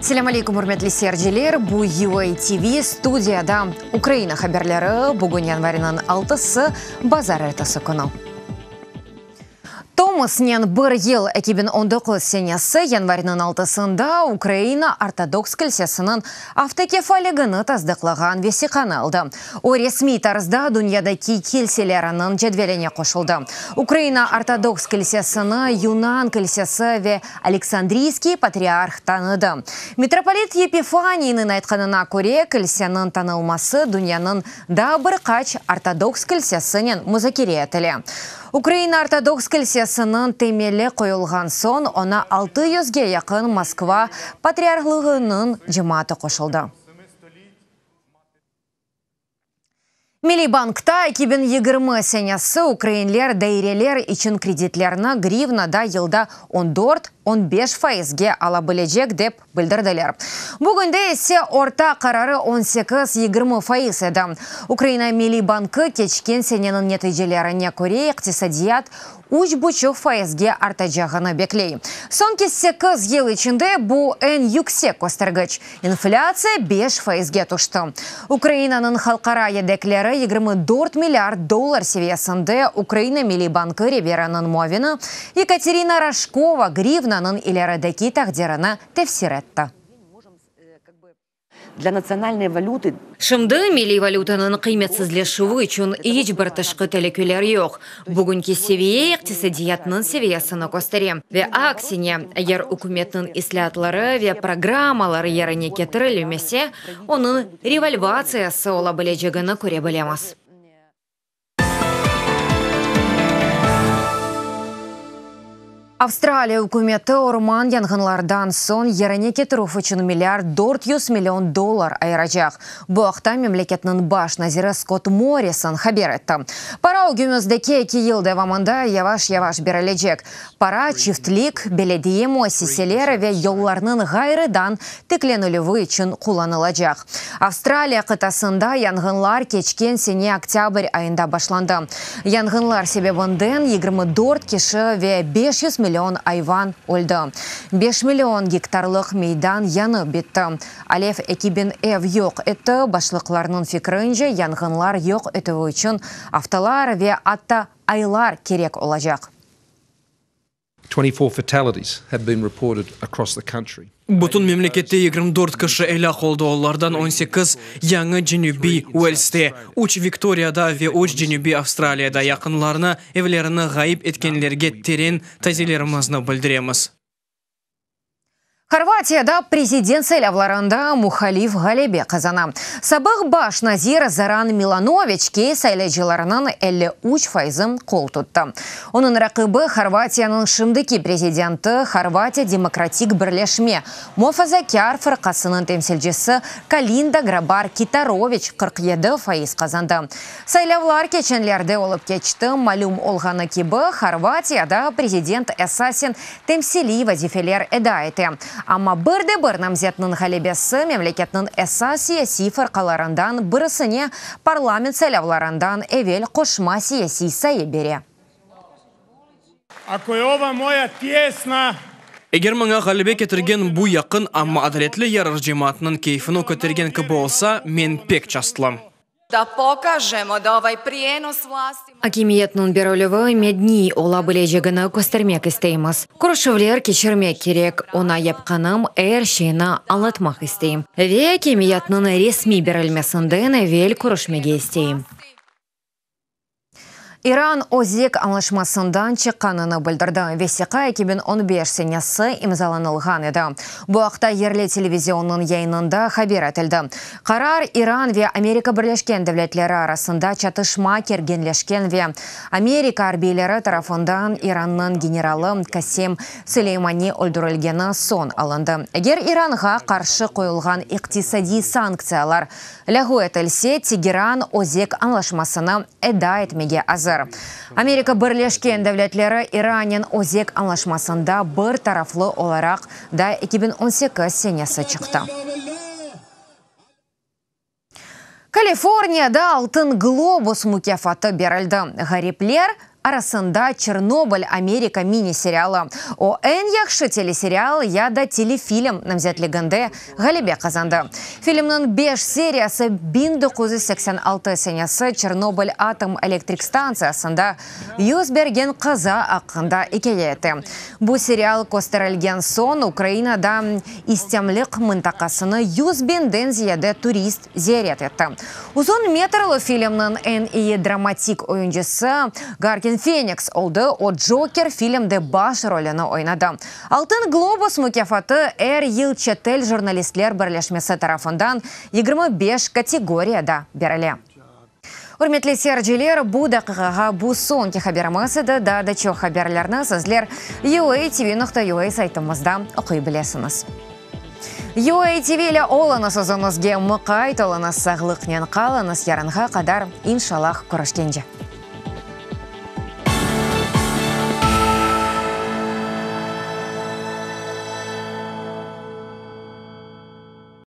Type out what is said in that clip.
Selâm aleykum, ürmetli seyirciler! Bu UA TV, studiyada Ukraina haberleri, bugün yanvarniñ altısı, bazarertesi künü. Tomosnen bir yıl, 2019 senesi yanvarniñ altısında Ukraina Ortodoks Kilsesiniñ avtokefaligini tasdıqlağan vesiqanı aldı. O, resmiy tarzda dünyadaki kilseleriniñ cedveline qoşuldı. Ukraina Ortodoks Kilsesini Yunan Kilsesi ve Aleksandriyskiy patriarh tanıdı. Mitropolit Yepifaniyniñ aytqanına köre, kilseniñ tanılması dünyanıñ daa bir qaç ortodoks kilsesinen muzakere etile. Ukraina Ortodoks Kilsesiniñ temeli qoyulğan soñ oña altı yüzge yaqın Moskva patriarhlığınıñ cemaatı qoşuldı. Milliy bankta 2020 senesi ukrainler daireler içün kreditlerni grivnada yılda on dört, on beş faizge ala bilecek, dep bildirdiler. Bugünde ise orta qararı on sekiz, 20 faiz edi. Ukraina Milliy bankı keçken seneniñ neticelerine köre iqtisadiyat üç buçuq faizge artacağını bekley. Soñki sekiz yıl içinde bu eñ yüksek köstergiç. İnflâtsiya beş faizge tüşti. Ukrainanıñ halqara yedekleri 24 milliard dollar seviyesinde, Ukraina Milliy bankı reberiniñ muavini Yekaterina Raşkova grivnanıñ ilerideki taqdirini tefsir etti. Şimdi milliy valütanıñ qıymetsizleşüvi içün iç bir tışqı telüküler yoq. Bugünki seviye iqtisadiyatnıñ seviyesini köstere. Ve aksine, eger ükümetniñ islâatları ve programmaları yerine ketirilmese, onıñ revalvatsiyası ola bilecegini köre bilemiz. Avstraliya ükümeti orman yanğınlardan soñ yerine ketirüv içün milliard 400 million dollar ayıracaq. Bu aqta memleketniñ baş naziri Skott Morrison haber etti. Para ögümizdeki eki yıl devamında yavaş-yavaş berilecek. Para çiftlik, belediye müessiseleri ve yollarnıñ ğayrıdan tiklenilüvi içün qullanılacaq. Avstraliya qıtasında yanğınlar keçken sene oktâbr ayında başlandı. Yanğınlar sebebinden 24 kişi ve 500 million ayvan öldi. 5 million gektarlıq meydan yanıp bitti. Alev 2000 ev yoq etti, başlıqlarnıñ fikrince, yanğınlar yoq etüvi içün aftalar ve atta aylar kerek olacaq. 24 fatalities have been reported across the country. Bütün memlekette 24 kişi elâk oldı, olardan 18 Yañı Cenübiy Uelste, üç Viktoriyada ve üç Cenübiy Avstraliyada. Yaqınlarını, evlerini ğayıp etkenlerge teren taziyelerimizni bildiremiz. Horvatiyada prezident saylavlarında muhalif ğalebe qazana. Sabıq baş nazir Zoran Milanoviçke saylaycılarınıñ 53 fayızı qol tuttı. Onıñ raqibi Horvatiyanıñ şimdiki prezidenti, Horvatiya demokratik birleşme muafazakâr fırqasınıñ temsilcisi Kolinda Grabar-Kitaroviç 47% qazandı. Saylavlar keçenlerde olıp keçti. Malüm olğanı kibi, Horvatiyada prezident esasen temsiliy vazifeler eda ete. Amma bir de bir namzetniñ ğalebesi memleketniñ esas siyasiy fırqalarından birisine parlament saylavlarından evel qoşma siyasiy sayı bere. Ako je ova moja tijesna. Eger maña ğalebe ketirgen bu yaqın, amma adaletli yarış cemaatnıñ keyfini kötergen kibi olsa, men pek çastlım. Da pokažemo da ovaj prijenos vlasti. Akimiyetniñ berilüvi medniy ola bilecegini köstermek isteymiz. Körüşüvler keçirmek kerek, oña yapqanım er şeyni añlatmaq isteyim. Ve akimiyetniñ resmiy berilmesinden evel körüşmege isteyim. İran özek añlaşmasından çıqqanını bildirdi. Vesiqa 2015 senesi imzalanılğan edi. Bu aqta yerli televizionnıñ yayınında haber etildi. Qarar İran ve Amerika Birleşken Devletleri arasında çatışma kerginleşken ve Amerika arbiyleri tarafından İrannıñ generalı Kasem Suleymani öldürilgeni soñ alındı. Eger İranğa qarşı qoyulğan iqtisadiy sanktsiyalar lâğu etilse, Tegeran özek añlaşmasını eda etmege azır. Amerika Birleşken Devletleri İrannen özek añlaşmasında bir taraflı olaraq da 2018 senesi çıqtı. Kaliforniyada Altın globus mukâfatı berildi. Ğaripler. Arasında Çernobıl amerika mini-serialı. O, eñ yahşı teleserial ya da telefilm namzetliginde ğalebe qazandı. Filmniñ beş seriyası 1986 senesi Çernobıl atom elektrik stantsiyasında yüz bergen qaza aqqında ikâye ete. Bu serial kösterilgen soñ Ukrainada istemlik mıntaqasını 100 biñden ziyade turist ziyaret etti. Uzun metrli filmniñ eñ eyi dramatik oyuncısı Hoakin Feniks oldı, o Joker filmde baş rolüni oynadı. Altın globus mukâfatı er yıl çetel jurnalistler birleşmesi tarafından 25 kategoriyada berile. Ürmetli seyirciler, bu daqiqağa bu soñki haberimiz edi. Daa da çoq haberlerni sizler uatv.ua saytımızda oquy bilesiñiz. UATV ile oluñız özüñizge muqayt oluñız, sağlıqnen qalıñız, yarınğa qadar inşallah körüşkence.